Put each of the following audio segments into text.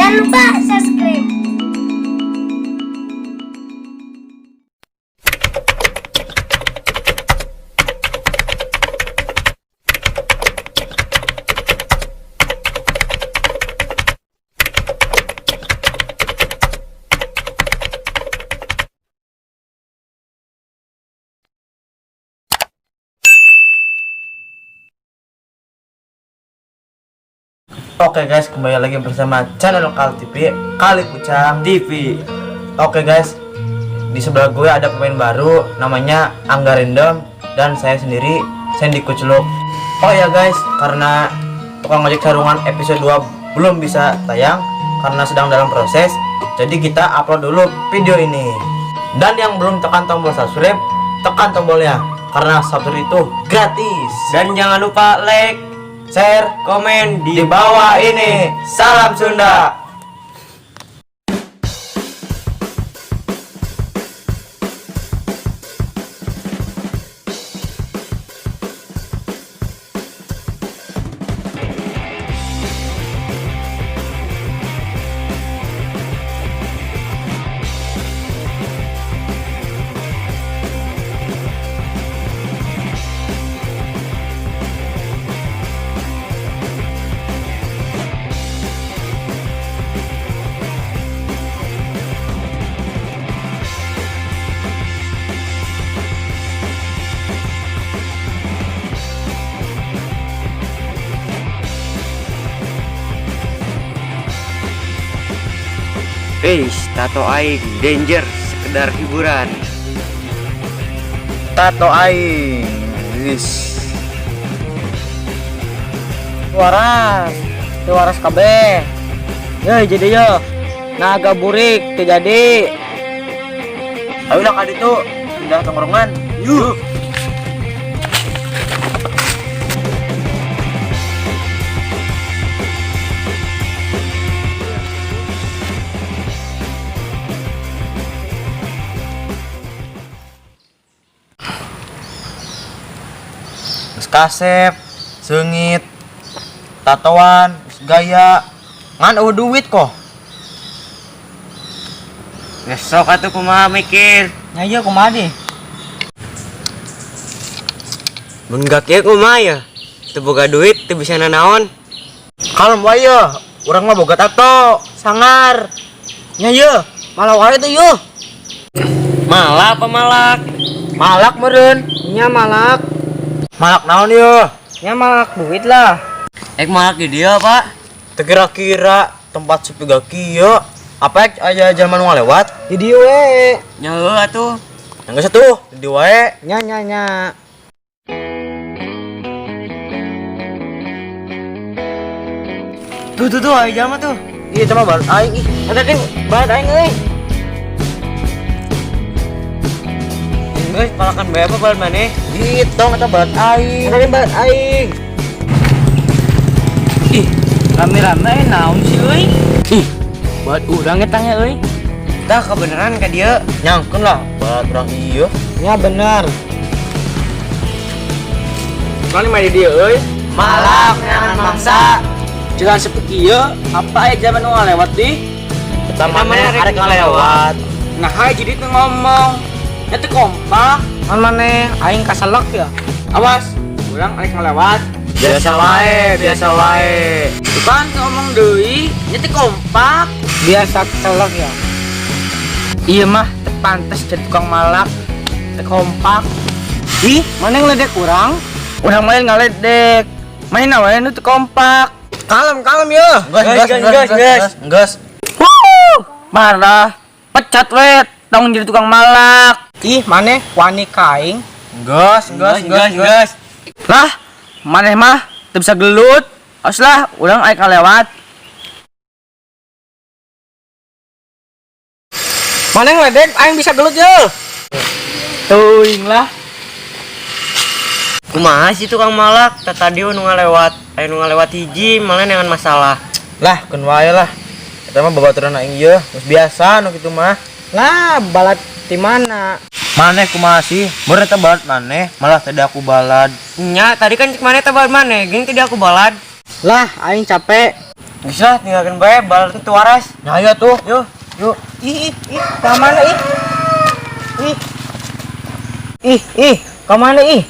Jangan lupa subscribe. Oke guys, kembali lagi bersama channel Kal TV, Kali Kucang TV. Oke guys, di sebelah gue ada pemain baru namanya Angga Random dan saya sendiri Sandy Kucluk. Oh ya guys, karena tukang ojek sarungan episode 2 belum bisa tayang karena sedang dalam proses, jadi kita upload dulu video ini. Dan yang belum tekan tombol subscribe, tekan tombolnya karena subscribe itu gratis. Dan jangan lupa like, share, komen di bawah ini. Salam Sunda. Eish, tato aing danger, sekedar hiburan. Tato aing. Wis. Waras, teu waras kabeh. Ye, jadi yo. Naga burik teu jadi. Ayo lah kali itu pindah tongkrongan. Yuk. Geus kasep, seungit, tatoan, geus gaya, ngan euweuh duit kok. Besok atuh kumaha mikir. Nya ieu kumaha di? Mun gak kieu kumaha ya? Teu boga duit, teu bisa nanaon. Kalem wae ye, urang mah boga tato, sangar. Nya ieu, malah wae teh ieu. Malak apa malak? Malak meureun. Nya malak. Malak naon ye? Nya malak duit lah. Ek malak di dia, Pak. Teu kira-kira tempat sepi gak kieu. Apa ek aya jalma nu ngalewat? Di dieu we. Nya heuh atuh. Yang geus atuh, di dieu wae. Nya nya nya. Tuh tuh tuh aya jalma tuh. Iya cuma baru aing ih. Eta kan bahat aing euy. Geus palakan bae apa bal maneh? Gitu eta barat aing. Eta kan bahat aing. Ih, rame-rame naon sih euy? Ih, buat urang eta nya euy. Tah kebeneran ka dieu. Nyangkeun lah barat urang ieu. Nya bener. Kali mah di dieu euy. Malak neangan mangsa. Jalan sepi kieu, apa aya jaman nu ngalewat di? Eta maneh arek ngalewat. Nah, hai jadi teu ngomong. Nya teu kompak. Ngan maneh aing kaselek ya. Awas, urang arek ngalewat. Biasa wae, biasa wae. Tuh kan teu ngomong deui, nya teu kompak. Biasa keselek ya. Iya mah teu pantes jadi tukang malak. Teu kompak. Ih, mana ngeledek urang? Urang mah ngaledek. Mana wae nu teu kompak. Kalem kalem yo. Gas gas gas gas gas. Marah, pecat we, tong jadi tukang malak. Ih, maneh wani ka aing. Gas gas gas gas. Lah, maneh mah teu bisa gelut. Awas lah, urang arek ngalewat. Maneh ngeledek aing bisa gelut yo. Teuing lah. Kumaha sih tukang malak? Tah tadi nu ngalewat, aya nu ngalewat hiji malah neangan masalah. Lah, keun wae lah. Eta mah babaturan aing ieu, geus biasa nu kitu mah. Lah, balad di mana? Maneh kumaha sih? Bener eta balad maneh, malah tadi aku balad. Nya, tadi kan cek maneh teh balad maneh, gini tadi aku balad. Lah, aing capek. Geus lah, tinggalkeun bae, bal teu waras. Nah, ayo tuh. Yo, Yuk. Ih, ih, ih, ka mana ih? Ih. Ih, ih, ka mana ih?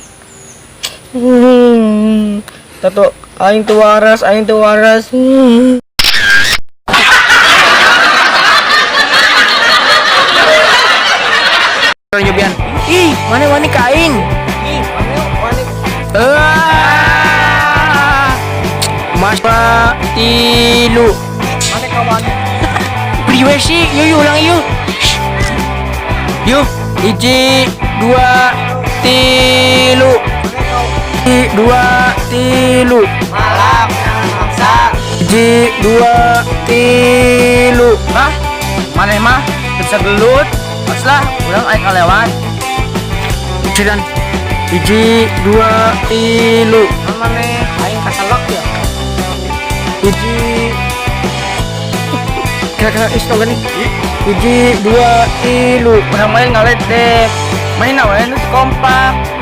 Tato, aing teu waras, aing teu waras. Nyobian. Ih, mana wani ka aing? Ih, mana wani? Ah. Mas pa tilu. Mana ka wani? Priwe sih, yuk yuk ulang yuk. Shh. Yuk, hiji, dua, tilu. Hiji, dua, tilu. Malam, maksa. Hiji, dua, tilu. Hah? Maneh mah teu bisa gelut. Pas lah, urang aing kalewat. Cidan. Hiji, dua, tilu. Mana aing kaselak ya? Hiji. Kira-kira is tong gini. Hiji, dua, tilu. Urang main ngaledek. Main awe nu kompak.